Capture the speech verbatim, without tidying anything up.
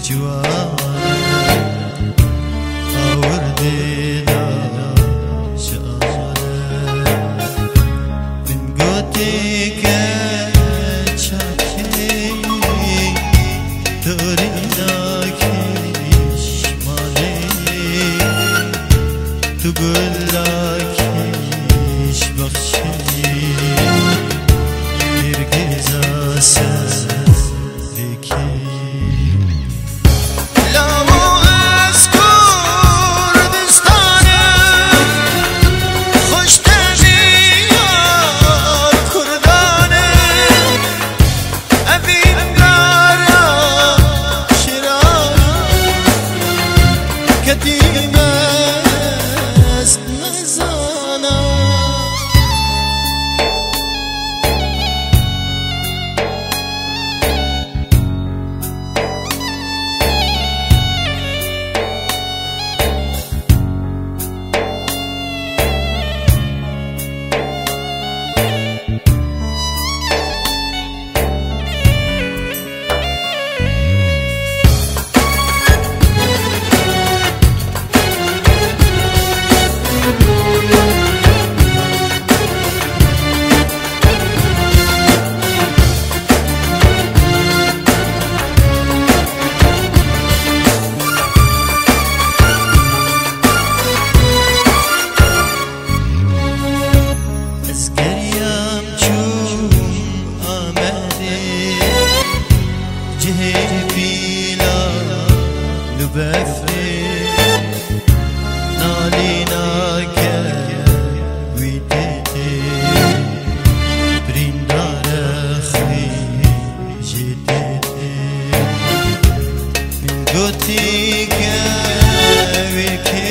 Ciwan awir dêda şare. Min gotê ke çakê, tu rînakî ji malê, tu gulakî ji bexçê, têrgêza ser lêkê. Lawo ez Kurdistan im, xweştevîya Kurdan im. Evîn gara şira ketî dest nizana. Ez geriyam çûm Amedê, cihê pîlan û befrê, nalîna ke wî tê tê, birîndare xwî jê tê tê. Min gotî ke wê kê